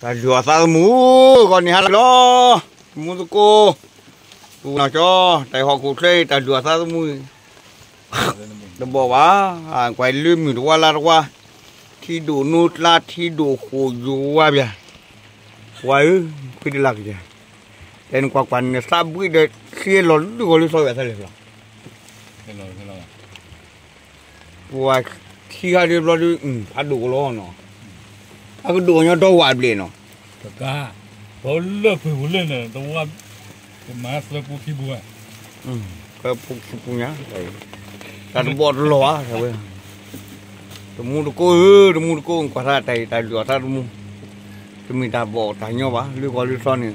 တၢ်လုၢ်အီၣ်သးသမူ ဂီၤနံၤဟါလီၤ, တမူသကိး, ပူၤနီၢ်ကၠီ, တၢ်ဟီၣ်ခိၣ်ချၢအံၤ တၢ်လုၢ်အီၣ်သးသမူ တဘီၣ်ဘၣ်, ကွၢ်လၢမုၢ်တဝါလါတဝါ, ထံဒိၣ်နိကျါ ထံဒိၣ်ဃိၣ်ယွၤဘၣ်, ဝါဧၢ, ဖုတလၢ်ကယၤ, တဲနကွၢ်ကွၢ်နသးဘှံးဒီး ချံလီၤလုၢ်ဂီၤလၢသီဝဲသးလဲၣ်လီၤ ပှၤခံဂၤဒ်ဘျီဒ် ဖးဒိၣ်ကလီနီၤ, ဖးကဒိၣ်ကညီဒီဝၣ်ဘျဲၣ်နီၤ, တကး, ပလၢၢ်ဖုၣ်ပူၤလၢန့ၣ် တဝါ, ကမၤသၢပူခံပူၤ, သၢပူခံပူညါ, တၢ်တဘီၣ်တလီၢ်ဘၣ်, ဝဲ, တမူတကိးဧၢ, တမူတကိး ကွၢ်ထါတၢ်အံၤ တၢ်လုၢ်အီၣ်သးသမူ, တမ့ၢ်တၢ်ဘီၣ်တၢ်ညီဘၣ်, လၢဂီၤလၢသီန့ၣ်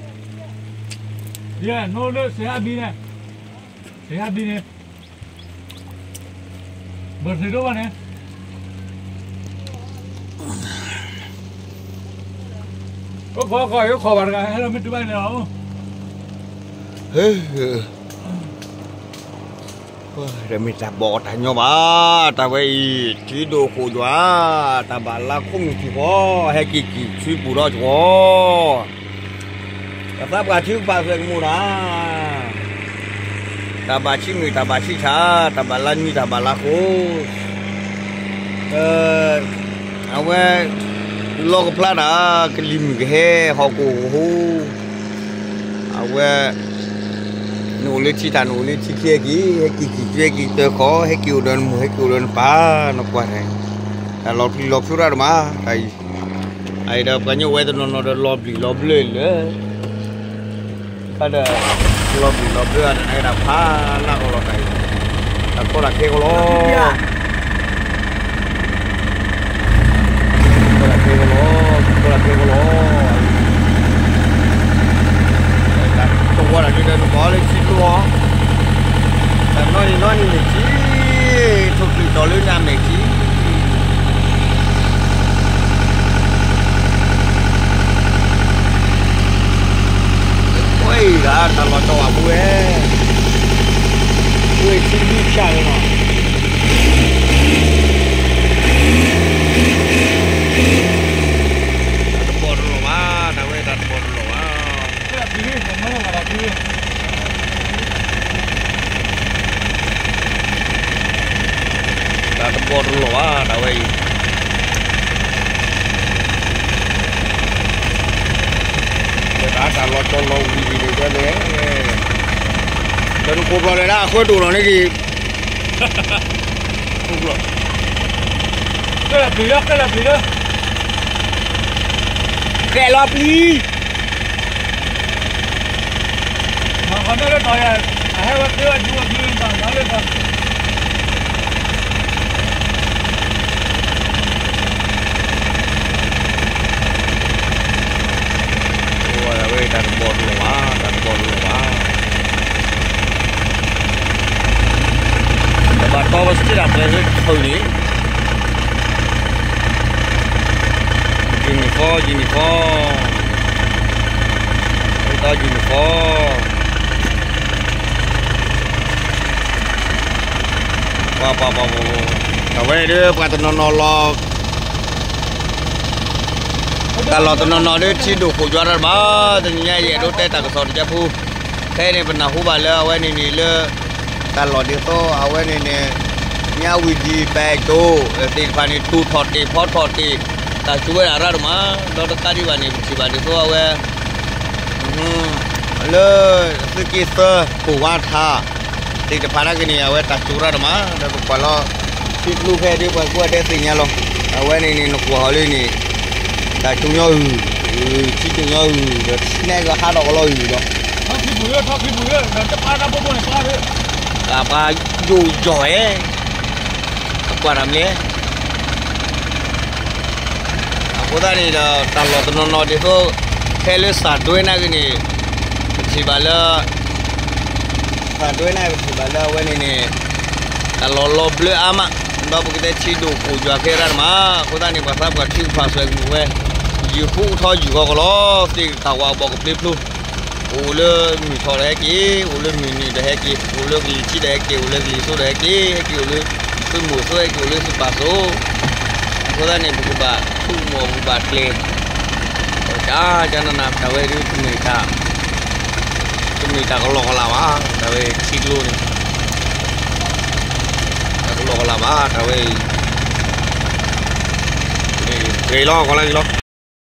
ယဲၢ်နီၢ်လၢစဲးဟါဘံန့ၣ်, စဲးဟါဘံန့ၣ်, ဘၢၣ်စၢၤဒိၣ်ဘၣ်န့ၣ်, ကီကီယခီၣ်ဘၣ်တဂၤ ဟဲလီၤမ့ၢ်တုၤဘၣ်န့ၣ်လီၤ, တမ့ၢ်တၢ်ဘီၣ်တၢ်ညီဘၣ်, တၢ်ဝဲအံၤ ထံဒိၣ်ဃိၣ်ယွၤ, တၢ်ဘၣ်လါခိၣ်မုၢ်ထံဃီ, ဟဲက့ၤက့ၤဆူပူၤထီၣ်ကီ ပသးပှၢ်ထံကဖၣ်သွဲၣ်ကမူၣ်တၢ်, တၢ်ဘၣ်ဆံးမုၢ် တၢ်ဘၣ်ဆံးဆၣ်, တၢ်ဘၣ်လါနွံ တၢ်ဘၣ်လါဃိး, အဝဲ လီၢ်ကဖျါတၢ် ကလံၤမုၢ်ကဟဲ ဟီၣ်ခိၣ်ကဟူ, အဝဲ နအိၣ်လၢထံတၢ် နအိၣ်လၢထံခံဟဲက့ၤ, ဟဲက့ၤက့ၤက့ၤ ဟဲက့ၤတၢ်ခီ, ဟဲက့ၤအိၣ်ဒီးနမိၢ် ဟဲက့ၤအိၣ်ဒီးနပၢ်, နကွၢ်တၢ်, တၢ်လီၤပျံၤလီၤဖုးရၣ်တမး, တၢ်အံၤ, အအံၤဒီးပှၤကညီဝဲတနီၤနီၤဒီးလီၤဘျံးလီၤဘျၢလၢ တၢ်ဒီး လီၤဘျံးလီၤဘျၢ တၢ်နၢ်က့ၤတၢ်ဖးလၢ်ကီးလီၤတၢ်အံၤ, တၢ်ကီတၢ်ခဲကီးလီၤ, တၢ်ကီတၢ်ခဲကီးလီၤ, တၢ်ကီတၢ်ခဲကီးလီၤ, တၢ်တဝီတၢ်ဒုးဒီးနဘီလၢဆံးကျိအီၤ, တၢ်နီၢ်နံၤနီၢ်နံၤန့ၣ်ကံ, ထိၣ်ကံၢ်တီၤလၢနမဲာ်ကံ ကွဲအံၤဒၣ် တၢ်လီၤကၠီဝဲဖိဝဲ, ဝဲထံဒုၣ်ဆၣ်လၢနီၤ, တၢ်တဘီၣ်တလီၢ်ဘၣ်, တၢ်ဝဲတၢ်တဘီၣ်တလီၢ်ဘၣ်. တၢ်တဘီၣ်တလီၢ်ဘၣ် တၢ်ဝဲအံၤ, လၢတၢ်တၢ်လီၤကၠီလီၤဝံၤအံၤန့ၣ် တဲန့ၣ်, လၢနကိးဘျီလၢဒၣ်အဃၢဒိၣ်လီၤန့ၣ်က့ၤ, ကဲလီၤပျံၤလၢ, ကဲလီၤပျံၤလၢ, ကဲလီၤပျံၤ မၤဃီၤန့ၢ်လၢတီၤယၤ, အဟဲဝဲသ့ဝဲဒူဝဲဒူဝဲတၢ်လၢတီၤ, ဝဲတၢ်တဘီၣ်တလီၢ်ဘၣ်, တၢ်တဘီၣ်တလီၢ်ဘၣ်, တဘၣ်တီပစ့ၢ်တၢ်ပှဲၤလၢထုးန့ၣ် Uniform, uniform, ဒီး uniform, ပှၤပှၤပှၤပှၤ, အဝဲဒၣ်ပှၤတနီၤနီၤလီၤ, တၢ်လီၢ်တနီၤနီၤလၢထံဒိၣ်ဃိၣ်ယွၤတၢ်တဘၣ်, တနံၤညါယအဲၣ်ဒိးတဲတၢ်ကစီၣ်တကဲဖိ, ခဲအံၤန့ၣ် ပနၢ်ဟူဘၣ်လၢအဝဲန့ၣ်န့ၣ်လၢ တၢ်လီၢ်ဒ်သိးအဝဲန့ၣ်န့ၣ် ညါဝံၤဒံး ပအဲၣ်ကၠိ သ့ၣ်တဖၣ်န့ၣ် တူၢ်ထီၣ်တ့ၢ်ဖီထီၣ်တ့ၢ် တၢ်စူၤဝဲဒၣ်ရၣ်ဒိၣ်မး, ဒီးတကးဒံးဘၣ်န့ၣ် ပထံၣ်ဘၣ်ဒ်သိးအဝဲ လၢ သုးက့သၢ ပိာ်ဝါထါ သ့ၣ်တဖၣ်နာ်က့န့ၣ် အဝဲတၢ်စူၤရၣ်ဒိၣ်မး, ဒီးပကွၢ်လီၤ ထံကျိဖဲဒ်ပှၤကိးဂၤဒဲးသ့ၣ်ညါလီၤ, အဝဲန့ၣ်န့ၣ် နကွၢ်ဟီၣ်လၢန့ၣ် တၢ်စူၤညီဂုၢ်, ထံစူၤညီဂုၢ် ဒီးထံန့ၣ်ကဟးထီၣ်ကလီဂုၢ်ဒီး ထီၣ်ခံပူၤလၢ ထီၣ်ခံပူၤလၢ ဒီးတပာ်တၢ်ဘိဘိန့ၣ်ပာ်လၢ တၢ်ပှၤယိာ်ယီၢ်ဧဲ, အကွၢ်တၢ်မနုၤလဲၣ်, အဃိသတးန့ၣ်ဒီး တၢ်လီၢ်တနီၤနီၤဒ်သိး ခဲလၢာ်စၢ်ဒွဲနာ်က့န့ၣ် ပထံၣ်ဘၣ်လၢ စၢ်ဒွဲနာ်က့ ပထံၣ်ဘၣ်လၢအဝဲန့ၣ်န့ၣ် တၢ်လီၢ်လီၤဘျၢအါမး, ဒီးပကတဲထံဒိၣ်ဃိၣ်ယွၤခဲရၣ်တမး, အဃိသတးန့ၣ် ပှၤသးပှၢ်ထံကဖၣ်သွဲၣ်ကမူၣ်ဝဲ ယုၢ်ဖူထီယုၢ်ဃီကလီ သ့ၣ်တၢ်ဝးဘီၣ်ကပျ့ဖျိ အိၣ်လၢမုၢ်ထီၣ်ဒီးဟဲက့ၤ, အိၣ်လၢမုၢ်နုာ်ဒီးဟဲက့ၤ, အိၣ်လၢကလံၤထံးဒီးဟဲက့ၤ, အိၣ်လၢကလံၤစိးဒီးဟဲက့ၤ, ဟဲက့ၤအိၣ်လၢသုးမိၢ်စိး, ဟဲက့ၤအိၣ်လၢသုးပၢ်စိး, အဃိသတးန့ၣ် ပကဘၣ်ဆိကမိၣ် ပကဘၣ်ကျဲၤ, တၢ် ကနနၤ တၢ်ဝဲဒုး တမ့ၢ်တၢ်ကလီကလးဘၣ်, တၢ်ဝဲထံကျိန့ၣ် တၢ်ကလီကလးဘၣ် တၢ်ဝဲအံၤ, ဂ့ၤလီၤ ကီလၢဂ့ၤလီၤ.